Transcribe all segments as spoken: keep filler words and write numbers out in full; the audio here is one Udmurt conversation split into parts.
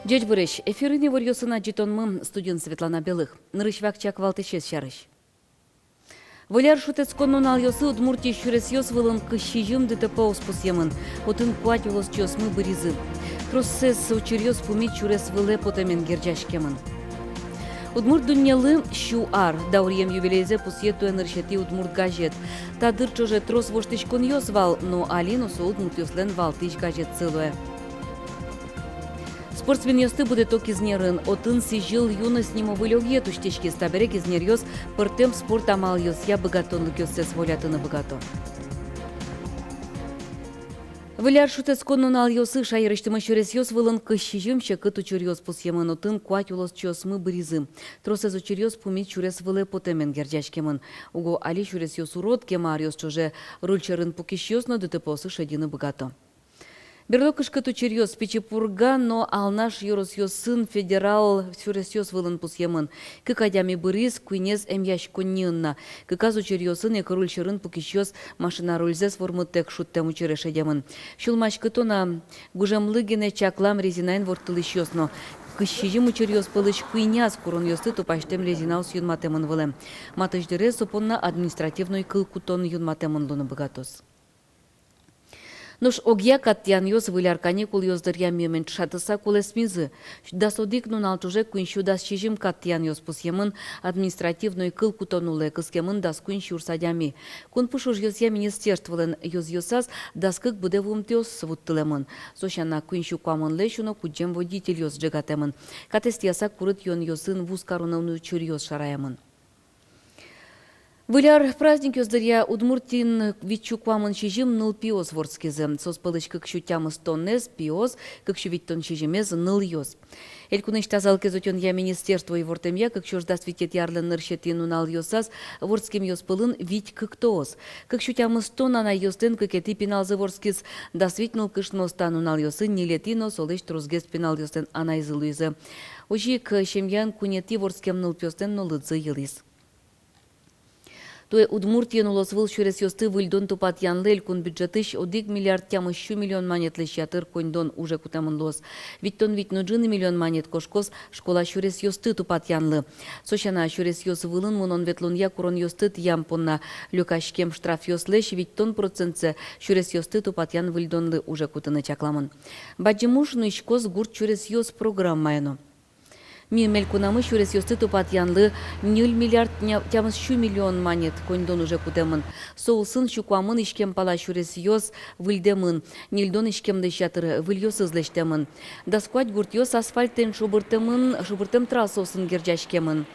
Ӟечбуресь! Эфирын иворъёсын адӟытонмы, студиын Светлана Белых. Нырысь вакчияк валтӥсез сярысь. Выль ар шутэтскон нуналъёсы Удмуртиысь сюресъёс вылын кызь сизьым ДТП-ос пусъемын, отын куать улосчиосмы быризы. Тросэз учыръёс пумит сюрес вылэ потэмен герӟаськемын. Удмурт дуннелы сю ар. Дауръем юбилейзэ пусъе туэ нырысетӥ удмурт газет. Та дыр ӵоже трос воштӥськонъёс вал, но али но со удмуртъёслэн валтӥсь газетсы луэ. Спортсменъёсты будэто Кизнерын. Отын «Сӥзьыл юность» нимо выль огъет усьтӥськиз. Табере кизнеръёс пӧртэм спорт амалъёсъя быгатонлыкъёссэс волятыны быгато. Выль ар шутэтскон нуналъёсы шаерысьтымы сюресъёс вылын кызь сизьым секыт учыръёс пусъемын, отын куать улосчиосмы быризы. Тросэз учыръёс пумит сюрес вылэ потэмен герӟаськемын. Уго али сюресъёс урод, кема аръёс ӵоже руль сьӧрын пукисьёс но ДТП-осы шедьыны быгато. Берло кышкыт учыръёс Пичи Пурга но Алнаш ёросъёсын федерал сюресъёс вылын пусъемын. Кык адями быриз, куинез эмъяськонниын на. Кыказ учыръёсын ик руль сьӧрын пукисьёс машина рульзэс вормыттэк шуттэм учыре шедемын. Сюлмаськытон-а, гужемлы гинэ чаклам резинаен ворттылӥсьёс но. Кызь сизьым учыръёс пӧлысь куиняз куронъёсты тупасьтэм резинаос юнматэмын вылэм. Матысь дыре со понна административной кыл кутон юнматэмын луыны быгатоз. Нош огъя кат тӥянъёс Выль ар каникулъёс дыръя миемен ӵошатыса кулэсмизы. Дас одӥг нунал ӵоже куинь сю дас сизьым кат тӥянъёс пусъемын административной кыл кутон улэ, кыскемын дас куинь сюрс адями. Кун пуш ужъёсъя министерстволэн ёзъёсаз дас кык быдэ вуымтэос вуттылэмын. Со сяна, куинь сю куамынлэсь уно кудӟем водительёс ӝегатэмын. Катэз тӥяса курыт юонъёсын вуз кароно учыръёс шараямын. Выль ар праздникъёс дыръя Удмуртиын вить сю куамын сизьым нылпиос вордскизы. Соос пӧлысь кык сю тямыстонэз пиос, кык сю витьтон сизьымез нылъёс. Элькунысь тазалыкез утёнъя министерство ивортэмъя, кык сюрс дас витетӥ арлэн нырысетӥ нуналъёсаз вордскемъёс пӧлын вить кыктоос. Кык сю тямыстон анайёслэн кыкетӥ пиналзы вордскиз, дас вить нылкышноос та нуналъёсы ньылетӥ но солэсь тросгес пиналъёслэн анайзы луизы. Озьы ик семьяын куинетӥ вордскем нылпиослэн но лыдзы йылӥз. Туэ Удмуртиын улосвыл сюресъёсты выльдон-тупатъянлы элькун бюджетысь одӥг миллиард тямыс сю миллион манетлэсь ятыр коньдон уже кутэмын луоз. Витьтон вить но ӝыны миллион манет кошкоз школа сюресъёсты тупатъянлы. Со сяна, сюресъёс вылын мынон-ветлонъя куронъёсты тӥям понна люкаськем штрафъёслэсь витьтон процентсэ сюресъёсты тупатъян-выльдонлы уже кутыны чакламын. Бадӟым уж нуиськоз «Гурт сюресъёс» программая но. Миым элькунамы сюресъёсты тупатъянлы ньыль миллиард ня-, тямыс сю миллион манет коньдон уже кутэмын. Со улсын сю куамын иськем пала сюресъёс выльдэмын, ньыльдон иськемлэсь ятыр выльёсыз лэсьтэмын. Дас куать гуртъёс асфальтэн шобыртэмын, шобыртэм трассаосын герӟаськемын.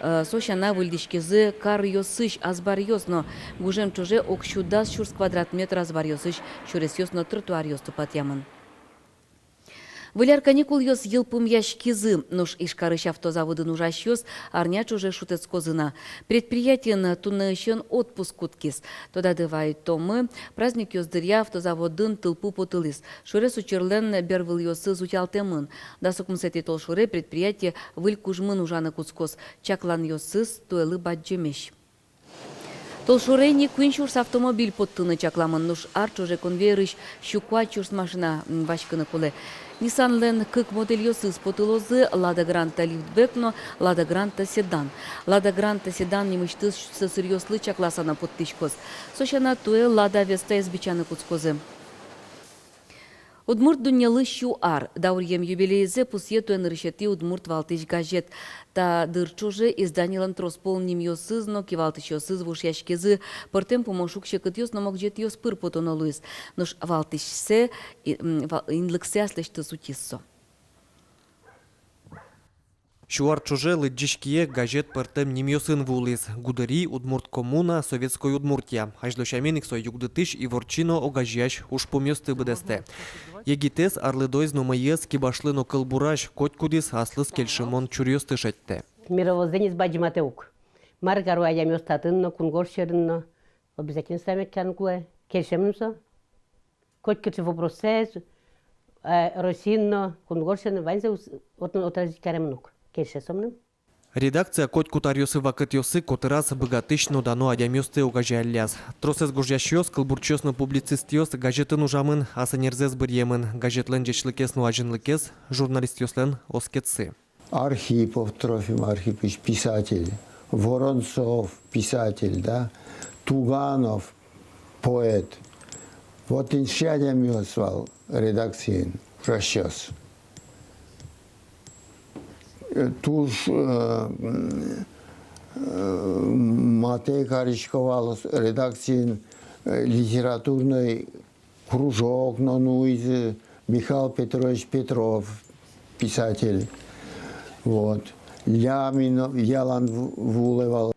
Э, со сяна, выльдӥськизы каръёсысь азбаръёс но. Гужем ӵоже ог сю дас сюрс квадрат метр азбаръёсысь сюресъёс но тротуаръёс тупатъямын. Выль ар каникулъёс йылпумъяськизы, нош Ижкарысь автозаводын ужасьёс арня ӵоже шутэтскозы на. Предприятиын туннэысен отпуск кутскиз. Тодады вайытомы, праздникъёс дыръя автозаводын тылпу потылӥз. Сюрес учырлэн бервылъёсыз утялтэмын. Дас укмысэтӥ толшоре предприятие выль кужмын ужаны кутскоз. Чакланъёсыз туэлы бадӟымесь. Толшоре ини куинь сюрс автомобиль поттыны чакламын, нош ар ӵоже конвейерысь сю куать сюрс машина, м, васькыны кулэ. Ниссанлэн кык модельёсыз потылозы: Лада Гранта лифтбэк но Лада Гранта седан. Лада Гранта седан нимысьтыз сӧсыръёслы чакласа но поттӥськоз. Со сяна, туэ Лада Вестаез бичаны кутскозы. Удмурт дуннелы сю ар. Дауръем юбилейзэ пусъе туэ нырысетӥ удмурт валтӥсь газет. Та дыр ӵоже изданилэн трос пол нимъёсыз но кивалтӥсьёсыз вошъяськизы. Пӧртэм пумо шуг-секытъёс но могӟетъёс пыр потоно луиз. Нош валтӥсьсэ, и, м, ва-, инлыксэ аслэсьтыз утиз со. Сю ар ӵоже лыдӟись кие газет пӧртэм нимъёсын вуылӥз: «Гудыри», «Удмурт коммуна», «Советской Удмуртия». Азьло сямен ик со югдытӥсь, иворчи но огазеясь ужпумъёсты быдэстэ. Егитэз, арлыдоез но мӧйыез, кибашлы но кылбурась, котькудӥз аслыз кельшымон чуръёсты шедьтэ. Мировоззрениез бадӟыматэ ук. Мар каро адямиос татын но, кунгож сьӧрын но. Обязательно сое мед карыны кулэ. Кельше мыным со. Котькыӵе вопросэз, э, Россиын но, кунгож сьӧрын но, ваньзэ ус-, отын отразить каремын ук. Кельше со мыным. Редакция котькуд аръёсы-вакытъёсы котыраз быгатӥсь но дано адямиосты огазе алляз. Тросэз гожъясьёс, кылбурчиос но публицистъёс газетын ужамын, ас ӧнерзэс быръемын, газетлэн ӟечлыкез но азинлыкез журналистъёслэн оскетсы. Архипов Трофим Архипыч, писатель, Воронцов, писатель, да, Туганов, поэт. Вот иншы адямиос вал редакциын ужасьёс. Э, туж, э, м, э, матэ карисько вал редакциын, э, литературной кружок но нуизы, Михаил Петрович Петров, писатель. Вот. Ляминов, ялан ву-, вуылэ вал.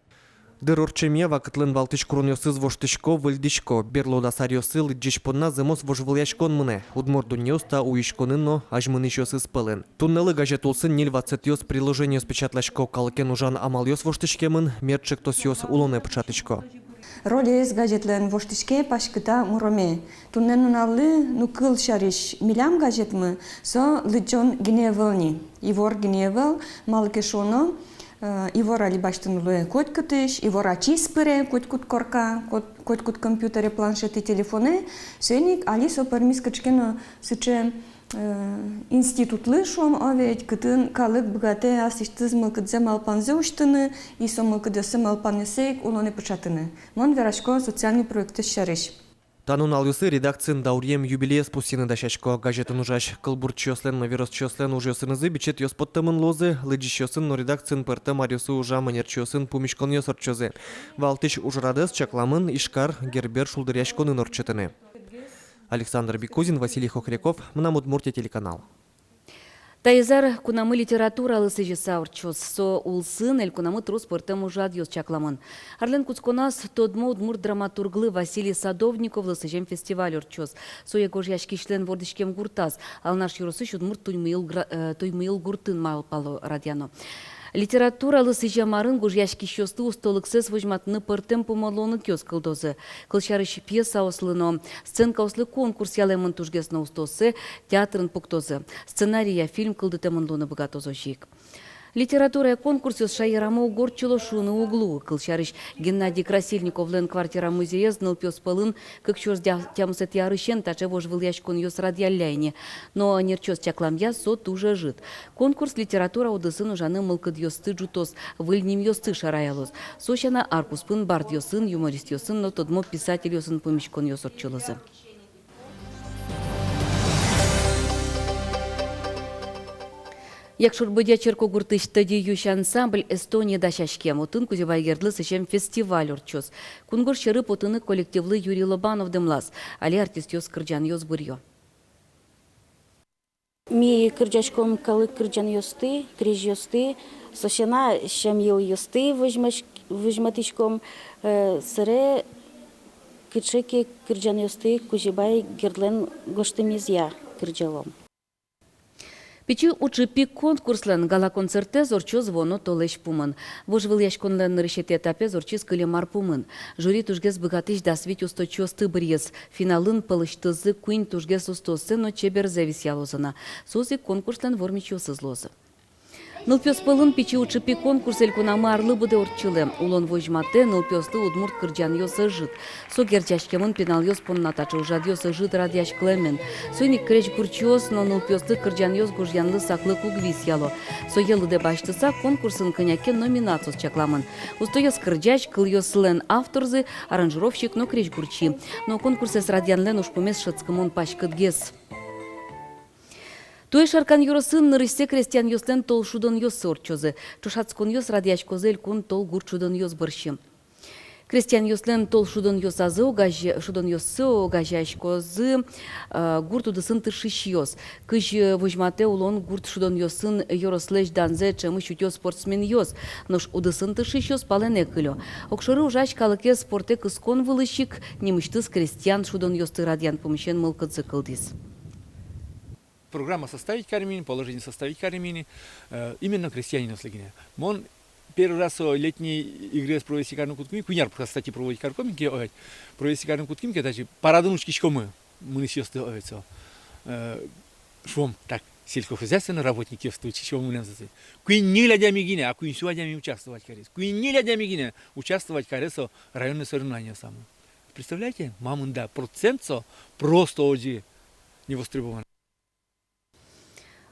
Дыр ортчемъя вакытлэн валтӥсь куронъёсыз воштӥсько, выльдӥсько. Берло дас аръёсы лыдӟись понна зэмос вожвылъяськон мынэ. Удмурт дуннеос та уиськонын но азьмынӥсьёсыз пӧлын. Туннэлы газет улсын ньыль ватсэтъёс, приложениос печатласько, калыкен ужан амалъёс воштӥськемын, мер ӵектосъёс улонэ пыӵатӥсько. Ролез газетлэн воштӥське паськыта муроме. Туннэ нуналлы, ну, кылсярысь, милям газетмы со лыдӟон гинэ ӧвӧл ни, ивор гинэ ӧвӧл, малы ке шуоно, э, ивор али басьтыны луэ котькытысь, ивор ачиз пыре котькуд корка, кот-, котькуд компьютере, планшетэ, телефонэ. Соин ик али со пӧрмиз кыӵе ке но сыӵе, э, институтлы, шуом, о ведь, кытын калык быгатэ аслэсьтыз мылкыдзэ, малпанзэ усьтыны, и со мылкыдъёссэ, малпанъёссэ ик улонэ пыӵатыны. Мон верасько социальной проектэз сярысь. Та нуналъёсы редакциын дауръем юбилеез пусйыны дасясько. Газетын ужась кылбурчиослэн но веросчиослэн ужъёсынызы бичетъёс поттэмын луозы, лыдӟисьёсын но редакциын пӧртэм аръёсы ужам ӧнерчиосын пумиськонъёс ортчозы. Валтӥсь ужрадэз чакламын Ижкар Гербер шулдыръяськонын ортчытыны. Александр Бекузин, Василий Хохряков, «Мынам Удмуртие» телеканал. Таиз ар кунамы литературалы сӥзьыса ортчоз. Со улсын элькунамы трос пӧртэм ужрадъёс чакламын. Арлэн кутсконаз тодмо удмурт драматурглы Василий Садовниковлы сӥзем фестиваль ортчоз. Сое гожъяськисьлэн вордӥськем гуртаз, Алнаш ёросысь удмурт Туймыйыл гра-, э, Туймыйыл гуртын малпало радъяно. Литературалы сӥзем арын гожъяськисьёслы устолыксэс возьматыны пӧртэм пумозлонлыкъёс кылдозы. Кылсярысь, пьесаослы но сценкаослы конкурс ялэмын, тужгес но устооссэ театрын пуктозы. Сценарий я фильм кылдытэмын луыны быгатоз озьы ик. Литературая конкурсъёс шаерамы уг ортчыло шуыны уг луы. Кылсярысь, Геннадий Красильниковлэн «Квартира» музеез нылпиос пӧлын кык сюрс дя-, тямысэтӥ арысен таӵе вожвылъяськонъёс радъялля ини. Но ӧнерчиос чакламъя, со туж ӧжыт. Конкурс литература удысын ужаны мылкыдъёсты ӝутоз, выль нимъёсты шараялоз. Со сяна, ар куспын бардъёсын, юмористъёсын но тодмо писательёсын пумиськонъёс ортчылозы. Якшур-Бӧдья Черкогуртысь «Тӧдьы юсь» ансамбль Эстоние дасяське. Отын Кузебай Гердлы сӥзем фестиваль ортчоз. Кунгож сьӧры потыны коллективлы Юрий Лобанов дэмлаз. Али артистъёс кырӟанъёс быръё. Ми кырӟаськом калык кырӟанъёсты, крезьёсты, со сяна, сям-йылъёсты возьмаськ-, возьматӥськом, э, собере кыӵе ке кырӟанъёсты Кузебай Гердлэн гожтэмезъя кырӟалом. «Пичи уӵыпи» конкурслэн гала-концертэз ортчоз вуоно толэзь пумын. Вожвылъяськонлэн нырысетӥ этапез ортчиз кылем ар пумын. Жюри тужгес быгатӥсь дас вить усточиосты быръиз. Финалын пӧлысьтызы куинь тужгес устооссэ но чеберзэ висъялозы на. Соос ик конкурслэн вормисьёсыз луозы. Нылпиос пӧлын «Пичи уӵыпи» конкурс элькунамы арлы быдэ ортчылэ. Улон возьматэ: нылпиослы удмурт кырӟанъёс ӧжыт. Со герӟаськемын, пиналъёс понна таӵе ужрадъёс ӧжыт радъяськылэмын. Соин ик крезьгурчиос но нылпиослы кырӟанъёс гожъянлы саклык уг висъяло. Сое лыдэ басьтыса, конкурсын кӧня ке номинациос чакламын. Устоез кырӟась, кылъёслэн авторзы, аранжировщик но крезьгурчи. Но конкурсэз радъянлэн ужпумез шӧдскымон паськытгес. Туэ Шаркан ёросын нырысьсэ крестьянъёслэн тол шудонъёссы ортчозы. Ӵошатсконъёс радъяськозы элькун тол гурт шудонъёс бӧрсьы. Крестьянъёслэн тол шудонъёсазы огазе-, шудонъёссы огазеяськозы, э, гурт удысын тыршисьёс. Кызьы возьматэ улон гурт шудонъёсын ёрослэсь данзэ ӵемысь утё спортсменъёс, нош удысын тыршисьёс палэнэ кылё. Огшоры ужась калыкез спортэ кыскон вылысь ик нимысьтыз крестьян шудонъёсты радъян пумысен мылкыдзы кылдӥз. Программа составить карим ини, положение составить карим ини, э, именно крестьянинъёслы гинэ. Мон первый раз со летний игры провести карыны кутским ини, куинь ар пуска статья проводить карком ини ке, ой, провести карыны кутским ини ке, даже парадын учкиськомы мынӥсьёсты, ой, со, э, шуом, так, Сельскохозяйственной работникъёсты учкисьёс мынам сосэ. Куинь-ньыль адями гинэ, а куинь сю адями участвовать кариз. Куинь-ньыль адями гинэ участвовать кариз со районной соревнованиосамы. Представляете, мамында процент со просто озьы не востребован.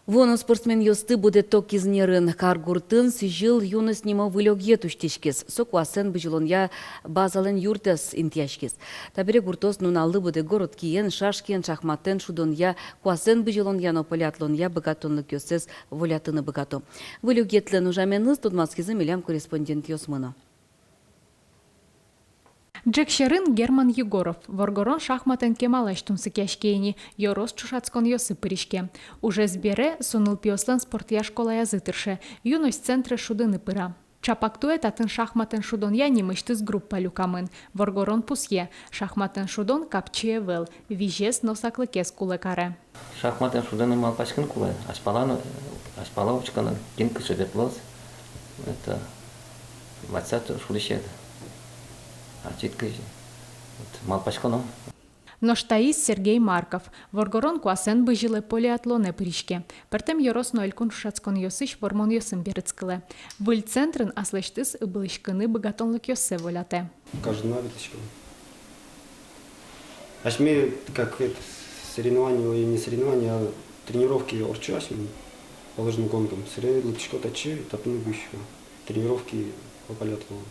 Вуоно спортсменъёсты будэто Кизнерын. Каргуртын сӥзьыл «Юность» нимо выль огъет усьтӥськиз. Со куасэн бызьылонъя базалэн юртэз интыяськиз. Табере гуртъёс нуналлы быдэ городкиен, шашкиен, шахматэн шудонъя, куасэн бызьылонъя но полиатлонъя быгатонлыкъёссэс волятыны быгато. Выль огъетлэн ужаменыз тодматскизы милям корреспондентъёсмы но. Ӝӧк сьӧрын Герман Егоров. Воргорон шахматэн кемалась тунсыкъяське ини, ёрос ӵошатсконъёсы пыриське. Ужез бере, со нылпиослэн спортъя школаязы тырше, «Юность» центре шудыны пыра. Чапак туэ татын шахматэн шудонъя нимысьтыз группа люкамын. Воргорон пусъе: шахматэн шудон капчи ӧвӧл, визез но саклыкез кулэ каре. Шахматэн шудыны малпаськыны кулэ, азьпала но, азьпала учкыны, кин кыӵе ветлоз, это, ватсад шудӥсед. А чит кызьы. Вот, малпаськоно. Нош таиз Сергей Марков. Воргорон куасэн бызьылэ, полиатлонэ пыриське. Пӧртэм ёрос но элькун ӵошатсконъёсысь вормонъёсын берытскылэ. Выль центрын аслэсьтыз ыбылӥськыны быгатонлыкъёссэ волятэ. Каждый на ветлӥськом. Асьме, как это, соревнование, ой, не соревнование, а тренировки ортчо асьме по лыжным гонкам. Собере лыктӥсько татчы, татын ик бызисько. Тренировки по полиатлону.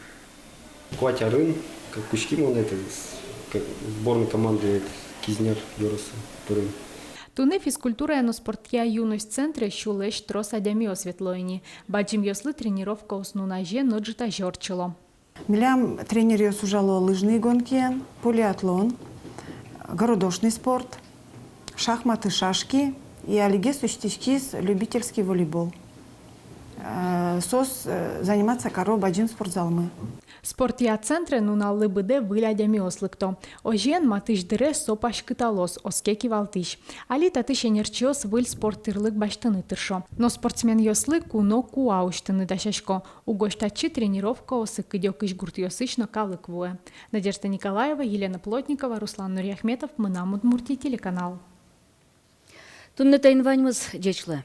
Куать арын, как кутски мон это, с-, как сборной команды, это, Кизнер ёросы пырем. Туннэ физкультурая но спортъя «Юность» центре сюлэсь трос адямиос ветло ини. Бадӟымъёслы тренировкаос нуназе но ӝытазе ортчыло. Милям тренеръёс ужало лыжный гонкиен, полиатлон, городошный спорт, шахматы, шашки, и алигес усьтӥськиз любительский волейбол. Э, соос, э, заниматься каро бадӟым спортзалмы. Спортъя центре нуналлы быдэ выль адямиос лыкто. Озьыен, матысь дыре со паськыталоз, оске кивалтӥсь. Али татысь ӧнерчиос выль спорт тӥрлык басьтыны тыршо. Но спортсменъёслы куно куа усьтыны дасясько. Угось татчы тренировкаосы кыдёкысь гуртъёсысь но калык вуэ. Надежда Николаева, Елена Плотникова, Руслан Нуриахметов, «Мынам Удмуртие» телеканал. Туннэ таин ваньмыз, ӟеч луэ.